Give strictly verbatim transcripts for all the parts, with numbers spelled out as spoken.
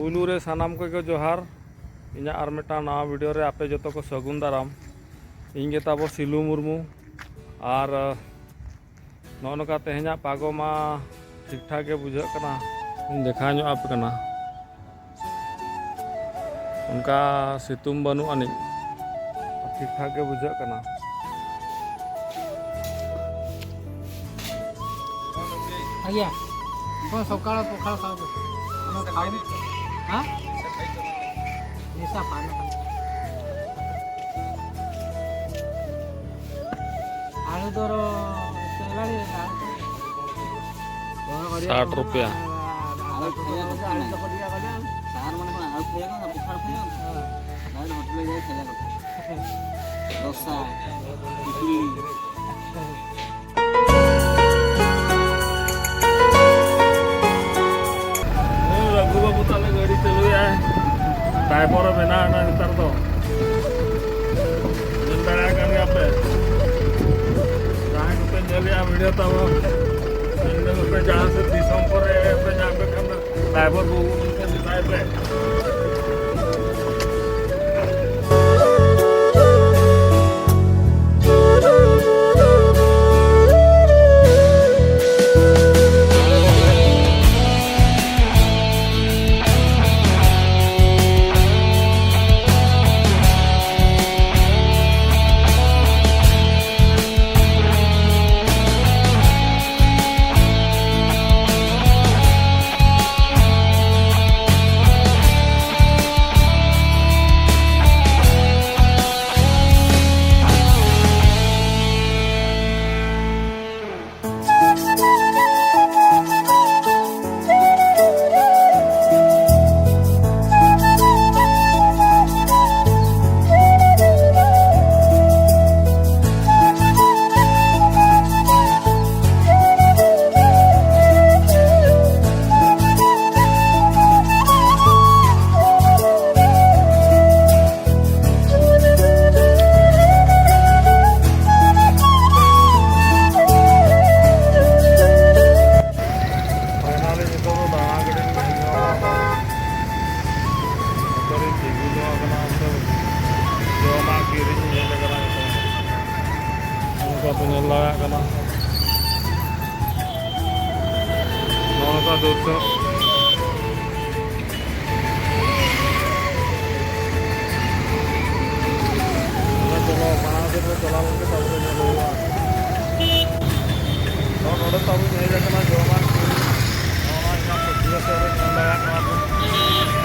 ᱯᱩᱭᱞᱩ ᱨᱮ ᱥᱟᱱᱟᱢ ᱠᱚᱜᱮ ᱡᱚᱦᱟᱨ᱾ ᱤᱧᱟᱹᱜ ᱟᱨ ᱢᱤᱫᱴᱟᱝ ᱱᱟᱣᱟ ᱵᱷᱤᱰᱤᱭᱳ ᱨᱮ ᱟᱯᱮ ᱡᱚᱛᱚ ᱠᱚ ᱥᱟᱹᱜᱩᱱ ᱫᱟᱨᱟᱢ᱾ ᱤᱧ ᱜᱮ ᱛᱟᱵᱚ ᱥᱤᱞᱩ ᱢᱩᱨᱢᱩ᱾ ᱟᱨ, ᱟᱦ, ᱱᱚᱜᱼᱚ ᱱᱚᱝᱠᱟ ᱛᱮᱦᱮᱧᱟᱜ ᱯᱟᱜᱚ ᱢᱟ ᱴᱷᱤᱠ ᱴᱷᱟᱠ ᱜᱮ ᱵᱩᱡᱷᱟᱹᱜ ᱠᱟᱱᱟ᱾ ᱤᱧ ᱫᱮᱠᱷᱟᱣ ᱧᱚᱜ ᱟᱯᱮ ᱠᱟᱱᱟ᱾ ᱚᱱᱠᱟ ᱥᱤᱛᱩᱝ ᱵᱟᱹᱱᱩᱜ ᱟᱹᱱᱤᱡ, ᱴᱷᱤᱠ ᱴᱷᱟᱠ ᱜᱮ ᱵᱩᱡᱷᱟᱹᱜ ᱠᱟᱱᱟ᱾ ᱟᱭᱟ, ᱠᱚᱱ ᱥᱚᱠᱟᱞ ᱯᱚᱠᱷᱟᱞ ᱥᱟᱶ ᱫᱚ? ᱚᱱᱟ ᱠᱷᱟᱣᱟᱱ? ᱦᱮᱸ? ᱱᱮᱥᱟ ᱯᱟᱱ ᱠᱟᱱᱟ᱾ ᱟᱞᱩ ᱫᱚᱨᱚ ᱥᱮᱞᱟᱨᱤ ᱥᱟᱴ ᱨᱩᱯᱤᱭᱟ᱾ ᱟᱞᱩ ᱠᱷᱟᱭᱟ ᱠᱟᱛᱷᱟ ᱱᱟᱭ᱾ ᱥᱟᱨ ᱢᱟᱱᱮ ᱠᱚ ᱟᱞᱩ ᱠᱷᱟᱭᱟ ᱠᱚ, ᱯᱚᱠᱷᱟᱲ ᱠᱷᱟᱭᱟ ᱠᱚ᱾ ᱰᱟᱭᱨᱮᱠᱴ ᱦᱳᱴᱮᱞ ᱨᱮ ᱡᱟᱭ ᱠᱷᱟᱭᱟ ᱠᱚ᱾ ᱫᱚᱥᱟ, ᱤᱰᱞᱤ᱾ ᱨᱟᱹᱜᱷᱩ ᱵᱟᱹᱵᱩ ᱛᱟᱞᱮ ᱜᱟᱹᱰᱤ ᱪᱟᱹᱞᱩᱭᱟᱭ, ᱰᱨᱟᱭᱵᱷᱟᱨ ᱮ ᱵᱮᱱᱟᱣ ᱮᱱᱟ ᱱᱮᱛᱟᱨ ᱫᱚ᱾ ᱧᱮᱞ ᱫᱟᱲᱮᱭᱟᱜ ᱠᱟᱱ ᱜᱮᱭᱟ ᱯᱮ, ᱡᱟᱦᱟᱸᱭ ᱠᱚᱯᱮ ᱧᱮᱞᱮᱜᱼᱟ ᱵᱷᱤᱰᱤᱭᱳ ᱛᱟᱵᱚ, ᱧᱮᱞ ᱧᱮᱞ ᱯᱮ, ᱡᱟᱦᱟᱸ ᱥᱮᱫ ᱫᱤᱥᱚᱢ ᱠᱚᱨᱮ ᱯᱮ ᱧᱟᱢ ᱠᱚ ᱠᱷᱟᱱ ᱫᱚ ᱰᱨᱟᱭᱵᱷᱟᱨ ᱵᱟᱹᱵᱩ ᱢᱮᱛᱟᱭ ᱯᱮ᱾ ᱞᱟᱜᱟᱜ ᱠᱟᱱᱟ᱾ ᱱᱚᱜᱼᱚ ᱱᱚᱝᱠᱟ ᱫᱩᱨᱫᱟᱹ᱾ ᱚᱱᱟ ᱪᱚᱞᱚ, ᱢᱟᱲᱟᱝ ᱥᱮᱫ ᱵᱚ ᱪᱟᱞᱟᱣ ᱞᱮᱱ ᱜᱮ, ᱛᱟᱨᱯᱚᱨᱮ ᱧᱮᱞ ᱦᱩᱭᱩᱜᱼᱟ᱾ ᱛᱚ, ᱱᱚᱰᱮ ᱛᱚ ᱟᱵᱚ ᱦᱮᱡ ᱟᱠᱟᱱᱟ ᱡᱚᱢᱟᱜ ᱠᱚ᱾ ᱱᱚᱜᱼᱚ ᱱᱚᱣᱟ ᱡᱟᱦᱟᱸ ᱥᱚᱵᱽᱡᱤ ᱠᱚ ᱥᱮ ᱚᱸᱰᱮ ᱧᱮᱞ ᱫᱟᱲᱮᱭᱟᱜ ᱠᱟᱱᱟ ᱵᱚ᱾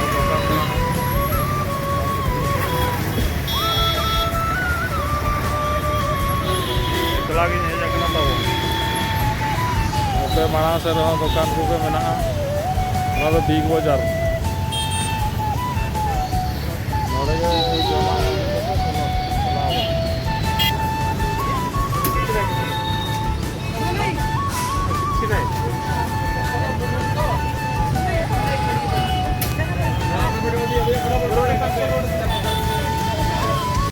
ᱟᱨ ᱫᱚᱠᱟᱱ ᱠᱟᱱᱟ᱾ ᱮᱠᱞᱟ ᱜᱤᱧ ᱦᱮᱡ ᱟᱠᱟᱱᱟ ᱛᱟᱵᱚ᱾ ᱱᱚᱛᱮ ᱢᱟᱲᱟᱝ ᱥᱮᱫ ᱨᱮᱦᱚᱸ ᱫᱚᱠᱟᱱ ᱠᱚᱜᱮ ᱢᱮᱱᱟᱜᱼᱟ᱾ ᱚᱱᱟ ᱫᱚ ᱵᱤᱜᱽ ᱵᱟᱡᱟᱨ᱾